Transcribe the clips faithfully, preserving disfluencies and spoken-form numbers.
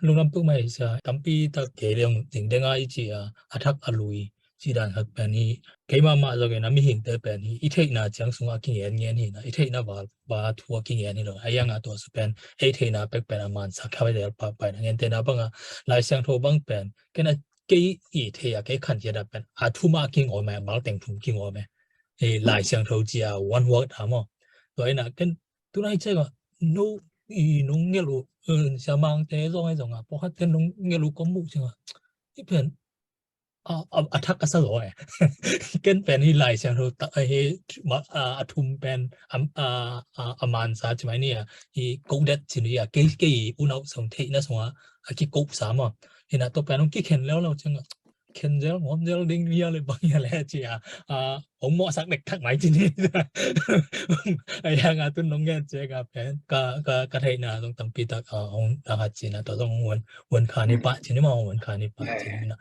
lungdam peuhmah hi sia. Tampi tak kei leng dingdeng a i ci a, a thak a lui ci dan khat pen hi. Kei mahmah zong in a mihingte pen hi, i theihna ciang sungah a kingen ngen hi na, i theihna val, val thu a kingen hi lo. A iang a tua su pen ei theihna pek pen a mansa kha vel pahpah na, ngentehna bang a Lai Siangtho bang pen ken a kei i thei a, kei khan kiat a pen a thum a kingawm e, mal teng thum kingawm e. Ei Lai Siangtho ci a one word a maw. Tua in a ken tunai ciang a no i nong ngelh uh, eh, Sia Mangte zong e zong a, pawlkhat ten nong ngelh uh ka muh ciang a, i pen a, a, a thak ka sa zaw e. Ken pen hi Lai Siangtho tak a hi, ma, a, a thum pen a, a, a, a mansa ci mai ni a, hi koh det ci ni a, kei, kei unau song theihna song a, a kikoh sa maw. Hi na tua pen hong kikhen leuleu ciang a, khen zel ngawm zel ding hi a le bang hi a le ci a, a, hong mawhsak dektak mai ci ni. A iang a tun nong ngen ciang a pen ka, ka, ka theihna zong tampi tak a hong dang hat ci na, tua zong hong wan, wan kha ni pah ci ni maw, hong wan kha ni pah ci ni na.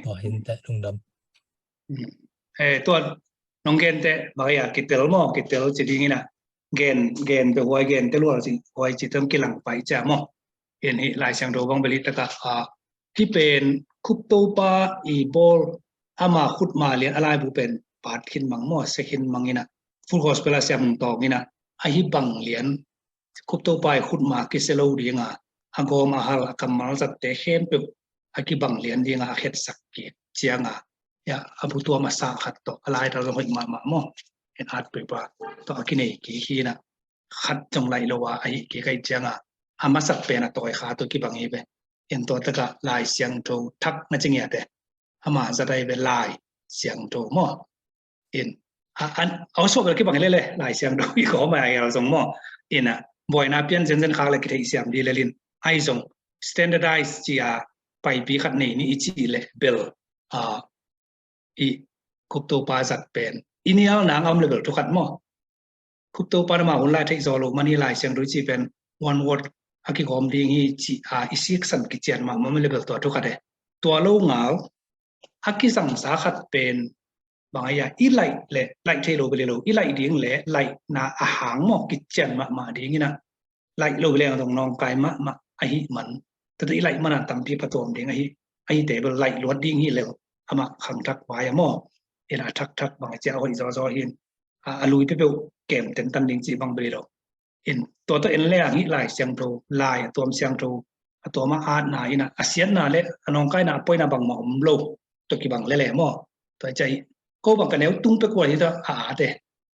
Tua hin teh lungdam. Eh, tua nong gen teh bang a kitel maw, kitel ci ding in a, gen, gen pe huai, gen te lual ci huai ci teng kilang pai cia maw. In hi Lai Siangtho bang beli taka a, hi pen Khup Topa i bawl, ama khutma lian a laibu pen pat khin mang maw, se khin mang in a, Full Gospel a siam tawng in a, a hi bang lian Khup Topa i khutma kisia lo ding a, a gawm a hal a kammal zatte khempeuh a kibang lian ding a, a khetsak kik ciang a, ya, a bu tuam a sa khat tawh a laital zong hoih mahmah maw. En at pepa tawh a kinei kik hi na, khat zong laih lo a, a hi kik a hi ciang a, a masak pen a tawi kha tawh kibang hi ve. En tua taka Lai Siangtho thak na ci ngiat e. Ama zat a hi ve Lai Siangtho maw. In a, an, a suak bel kibang hi lele, Lai Siangtho i kawm a hi al zong maw. In a buaina pian zenzen khak le kitheih siam di lel in, a hi zong standardize ci a, paipi khat nei ni i ci le bel, a, i Khup Topa zat pen i nial nang a om le bel thu khat maw. Khup Topa nama hun lai theih zaw lo man hi, Lai Siangtho i ci pen one word a kigawm ding hi ci a, i siksan kician mahmah om le bel tua thu khat e. Tua lo ngal a kizangsa khat pen bang a hi a, i laih le laih thei lo bel hi lo, i laih ding le laihna a hang maw, kician mahmah ding in a, laih lo bel hi leng zong nawngkai mahmah ahih man. Tua teh i laih man a tampi phatuam ding ahi, ahite bel laih luat ding hi lel, amah khangthak vai a maw. In a thakthak bang a cia a hoih zawzaw hi in, a, a lui peuhpeuh kem tentan ding cih bang bel hi lo. In tua tawh en le ang hih Lai Siangtho, Lai a tuam siangtho, a tuam a atna in a, a siatna le a nawngkaina a poina bangmah om lo, tua kibang lele maw. Tua i cia i, ko bang ka neu tung pek uh a hi ta a at e.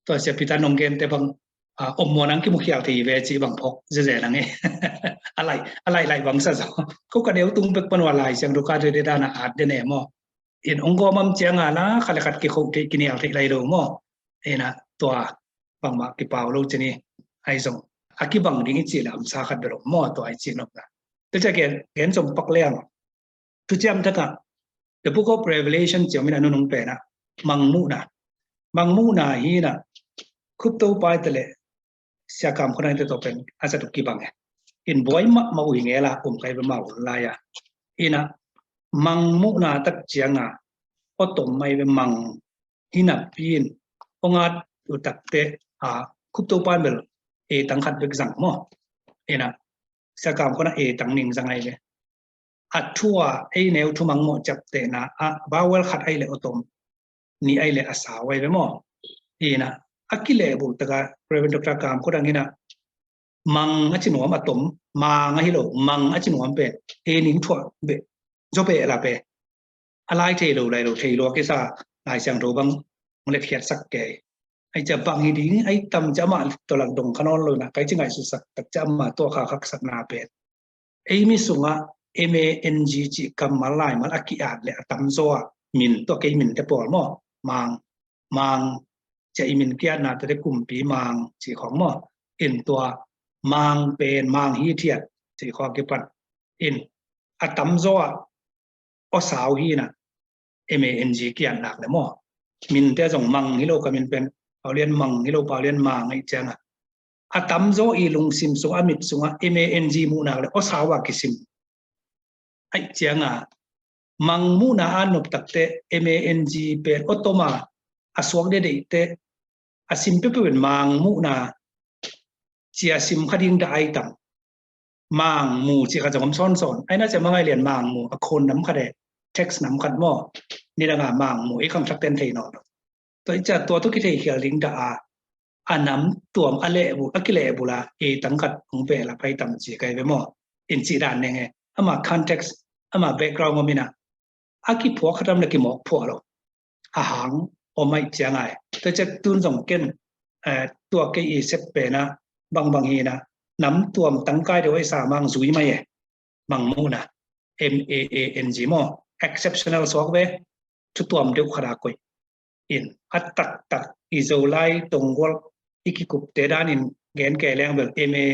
Tua sia Peter nong gente bang, a, om muan ang kimukhial thei ve cih bang phawk zeze nang e. A laih, a laih laih bang sa zaw. Ko ka neu tung pek pan uh a Lai Siangtho ka de de dan a at de ne maw. In ong gawm am ciang a la khat le khat kikho thei, kinial thei lai lo maw. In a tua bangmah kipau lo ci ni. Ai zong a kibang ding i cih le amsa khat bel om maw, tua i cih nop na. Tua cia gen, gen zong pak le ang. Thuciam Thak ah The Book of Revelation ciang min a nunung pen a, mangmuhna. Mangmuhna hi na, Khup Topa i te le Sia Kam Khua Nang i te tawh pen a zat uh kibang e. In buai mahmah uh hi ngel a, um kai bel mah uh lai a. In a mangmuhna tak ciang a, aw tom mai ve mang hi napi in, aw ngat uh tak teh a, Khup Topa in bel e tang khat bek zang maw. In a Sia Kam Khua Nang e tang ning zang ai ve. A thu a ei neu thu mangmuh ciaptehna a vowel khat ai le aw tom nih ai le a sau ai ve maw. In a, a kilehbulh tak a Reverend Doctor Kam Khua Nang in a mang a ci nuam, a tom mang ahi lo, mang a ci nuam pen e ning thuah beh, zaw beh la pe. A lai thei lo lai lo thei lua kisa Lai Siangtho bang hong letkhiatsak kei. Ai cia bang hi ding, ai tam cia mah tua lak dong kha nawn lo na, kai ci ngaihsutsak tak cia mah tua kha haksatna pen. Ei mi sungah M A N G cih kammal laimal a ki-at le a tamzaw ah min, tua kei min te pawl maw, mang, mang, cia i min ki-atna te te kumpi mang cih khawng maw. In tua mang pen mang hithiat cih khawng a kipan. In a tamzaw ah aw sau hi na, M A N G ki-at nak le maw. Min te zong mang hi lo, ka min pen Paulian Mang hi lo, Paulian Mang ahi ciang a, a tamzaw i lungsim sungah, a mit sungah M A N G muh nak le aw sau a kisim. Ahi ciang a, mang muhna a nop tak teh M A N G pen aw tom a, a suak dedeih teh a sim peuhpeuh in mang muhna cia sim kha ding dah ai tam. Mangmu cih khat zong om sawnsawn. Ai na cia mangai lian mangmu a khon nam khat e, text nam khat maw. Ni danga mangmu i khangthak ten thei nawn lo. Tua i cia tua tu kithei khial ding dah a, a nam tuam a lehbul, a kilehbul a, e tang khat hong behlap hai tam ci kai ve maw. In cih dan nenge. Ama context, ama background om ina. A kiphuak khatam na kimawk phuah lo. A hang om ai cia ngai. Tua cia tun zong ken, eh, tua kei i sep pena, bangbang hina. Nam tuam tangkai deuh ai sa mang zui mai e. Mangmuhna. M A A N G maw. Exceptional suak ve. Thu tuam deuh khada koih. In a taktak i Zolai Tonggol i kikupte danin gen kei leng bel M A,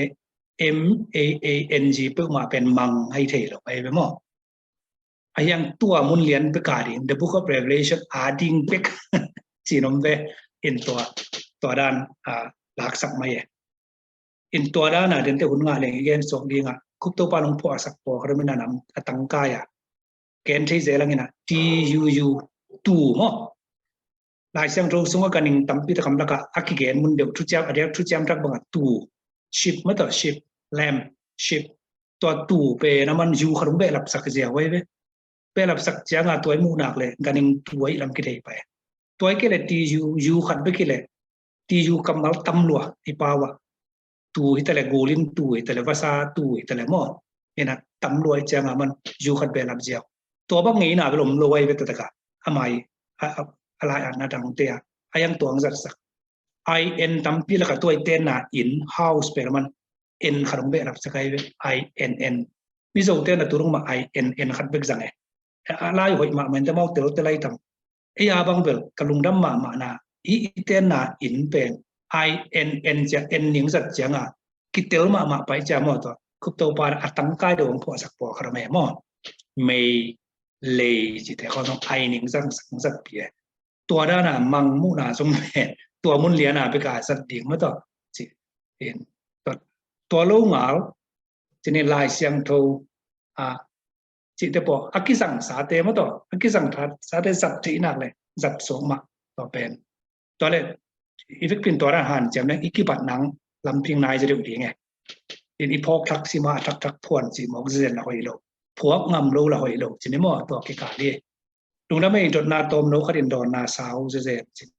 M A A N G peuhmah pen mang hai thei lo ai ve maw. A hiang tua mun lian pek a ding, the Book of Revelation a ding pek cinom ve. In tua, tua dan a laksak mai e. In tua dana dente hun ngah leng i gen suak dinga, Khup Topa nong phuahsak pawl kha domin a nam a tangkai a gen thei zel angina, T U U, tu maw. Lai Siangtho sunga ganhing tampi tak om laka a kigen mun deuh, thuciam a diak thuciam thak banga tu, ship maw tua, ship, lamb, ship. Tua tu pen a man U khat hong behlapsak ziau ai ve. Behlapsak cianga tua i muhnak le ganhing tu ai lam kithei pai. Tua i kei le T U U khat bek hi le T U kammal tam lua i pau ah. Tu hi ta le, gulin tu hi ta le, vasa tu hi ta le maw. Ina tam lua i cianga man U khat behlap ziau. Tua bang ngeina bel om lo ai ve taktak a. A mai a, a, a lai an a dangte a. A hiang tua hong zatsak. I N tampi laka tua i tenna in, house pen a man N khat hong behlapsak ai ve. I N N. Mizo tenna tu dong mah I N N khat bek zang e. A lai hoih mahmah in te mau tel tel ai tam. Ei a bang bel ka lungdam mahmahna i, i tenna in pen I N N cia, N ning zat cianga kitel mahmah pai cia maw tua. Khup Topa a tangkai deuh hong phuahsak pawl kha dom e maw. Mei, lei cite khaw zong I ning zang, zang zat pi e. Tua dana Mangmuhna zong pen tua mun liana bek a zat ding maw tua. Ci in tua, tua lo ngal cini Lai Siangtho a cihte pawl a kizang sate maw tua, a kizang sate zat theihnak le zat suak mah tua pen. Tua le i vekpin tua dan hanciam le i kibat nang lamping nai zia deuh ding e. In i phawk thak sima a thakthak phuan cih mawk zezen la hoih lo. Phuak ngam lo la hoih lo cini maw tua kikal hi. Lungdam e, i dotna tawm no khat in dawnna sau zezen cini.